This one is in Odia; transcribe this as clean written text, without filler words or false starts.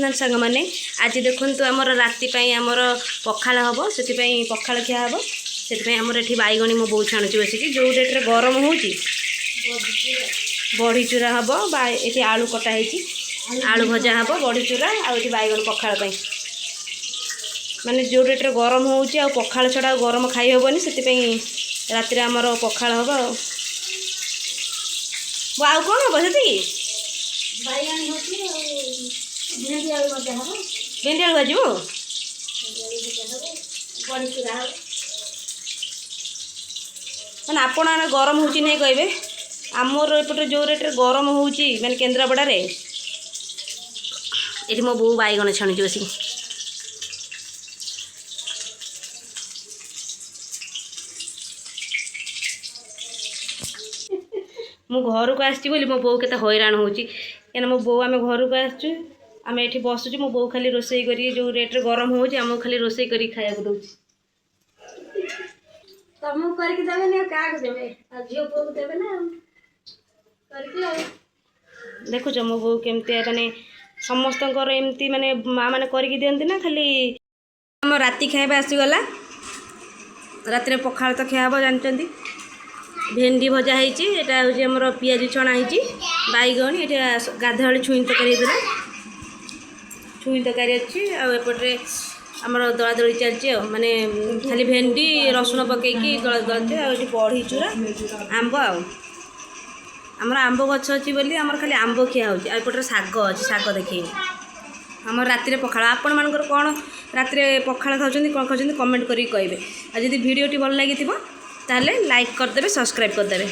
ଜଗନ୍ନାଥ ସାଙ୍ଗମାନେ। ଆଜି ଦେଖନ୍ତୁ, ଆମର ରାତି ପାଇଁ ଆମର ପଖାଳ ହେବ। ସେଥିପାଇଁ ପଖାଳ ଖିଆ ହେବ। ସେଥିପାଇଁ ଆମର ଏଠି ବାଇଗଣୀ ମୋ ବୋଉ ଛାଣୁଛି ବସିକି। ଯେଉଁ ରେଟ୍ରେ ଗରମ ହେଉଛି, ବଢ଼ି ଚୁରା ହେବ ବା ଏଠି ଆଳୁ କଟା ହେଇଛି, ଆଳୁ ଭଜା ହେବ, ବଢ଼ି ଚୁରା ଆଉ ଏଠି ବାଇଗଣ ପଖାଳ ପାଇଁ। ମାନେ ଯେଉଁ ରେଟ୍ରେ ଗରମ ହେଉଛି, ଆଉ ପଖାଳ ଛଡ଼ା ଆଉ ଗରମ ଖାଇ ହେବନି। ସେଥିପାଇଁ ରାତିରେ ଆମର ପଖାଳ ହେବ। ଆଉ କ'ଣ ହେବ ସେତିକି? ବାଇଗଣ ହେଉଛି ଆଉ ଭେଣ୍ଡି ଆଳୁ ଭଜା ହେବ। ଭେଣ୍ଡି ଆଳୁ ଭାଜିବ? ଭେଣ୍ଡି ଆଳୁ ଭଜା ହେବ, ବଡ଼ି ଚୁରା ହେବ। ମାନେ ଆପଣ ଆଡ଼େ ଗରମ ହେଉଛି ନାଇଁ କହିବେ? ଆମର ଏପଟେ ଯେଉଁ ରେଟ୍ରେ ଗରମ ହେଉଛି, ମାନେ କେନ୍ଦ୍ରାପଡ଼ାରେ। ଏଠି ମୋ ବୋଉ ବାଇଗଣ ଛାଣୁଛି ବସିକି। ମୁଁ ଘରକୁ ଆସିଛି ବୋଲି ମୋ ବୋଉ କେତେ ହଇରାଣ ହେଉଛି। କାହିଁକିନା ମୋ ବୋଉ, ଆମେ ଘରକୁ ଆସିଛୁ, ଆମେ ଏଠି ବସୁଛୁ, ମୋ ବୋଉ ଖାଲି ରୋଷେଇ କରିକି, ଯେଉଁ ରେଟ୍ରେ ଗରମ ହେଉଛି, ଆମକୁ ଖାଲି ରୋଷେଇ କରିକି ଖାଇବାକୁ ଦେଉଛି। ତମକୁ କରିକି ଦେବେନି ଆଉ କାହାକୁ ଦେବେ? ଆଉ ଝିଅ ପୁଅକୁ ଦେବେ ନା ଆଉ କରିକି ଆଉ। ଦେଖୁଛ ମୋ ବୋଉ କେମିତି, ମାନେ ସମସ୍ତଙ୍କର ଏମିତି ମାନେ ମା ମାନେ କରିକି ଦିଅନ୍ତି ନା ଖାଲି। ଆମ ରାତି ଖାଇବା ଆସିଗଲା। ରାତିରେ ପଖାଳ ତ ଖିଆ ହେବ ଜାଣିଛନ୍ତି। ଭେଣ୍ଡି ଭଜା ହେଇଛି, ଏଇଟା ହେଉଛି ଆମର ପିଆଜି ଛଣା ହେଇଛି, ବାଇଗଣ, ଏଇଟା ଗାଧୁଆବେଳେ ଛୁଇଁ ତରକାରୀ ହେଇଥିଲା, ଛୁଇଁ ତରକାରୀ ଅଛି। ଆଉ ଏପଟରେ ଆମର ଦଳାଦଳି ଚାଲିଛି ଆଉ, ମାନେ ଖାଲି ଭେଣ୍ଡି ରସୁଣ ପକେଇକି ଦଳା ଦଳିଛି। ଆଉ ଏଠି ବଢ଼ି ଚୁରା, ଆମ୍ବ। ଆଉ ଆମର ଆମ୍ବ ଗଛ ଅଛି ବୋଲି ଆମର ଖାଲି ଆମ୍ବ ଖିଆ ହେଉଛି। ଆଉ ଏପଟରେ ଶାଗ ଅଛି, ଶାଗ ଦେଖେଇବି। ଆମର ରାତିରେ ପଖାଳ। ଆପଣମାନଙ୍କର କ'ଣ ରାତିରେ ପଖାଳ ଖାଉଛନ୍ତି, କ'ଣ ଖାଉଛନ୍ତି, କମେଣ୍ଟ କରିକି କହିବେ। ଆଉ ଯଦି ଭିଡ଼ିଓଟି ଭଲ ଲାଗିଥିବ, ତାହେଲେ ଲାଇକ୍ କରିଦେବେ, ସବସ୍କ୍ରାଇବ୍ କରିଦେବେ।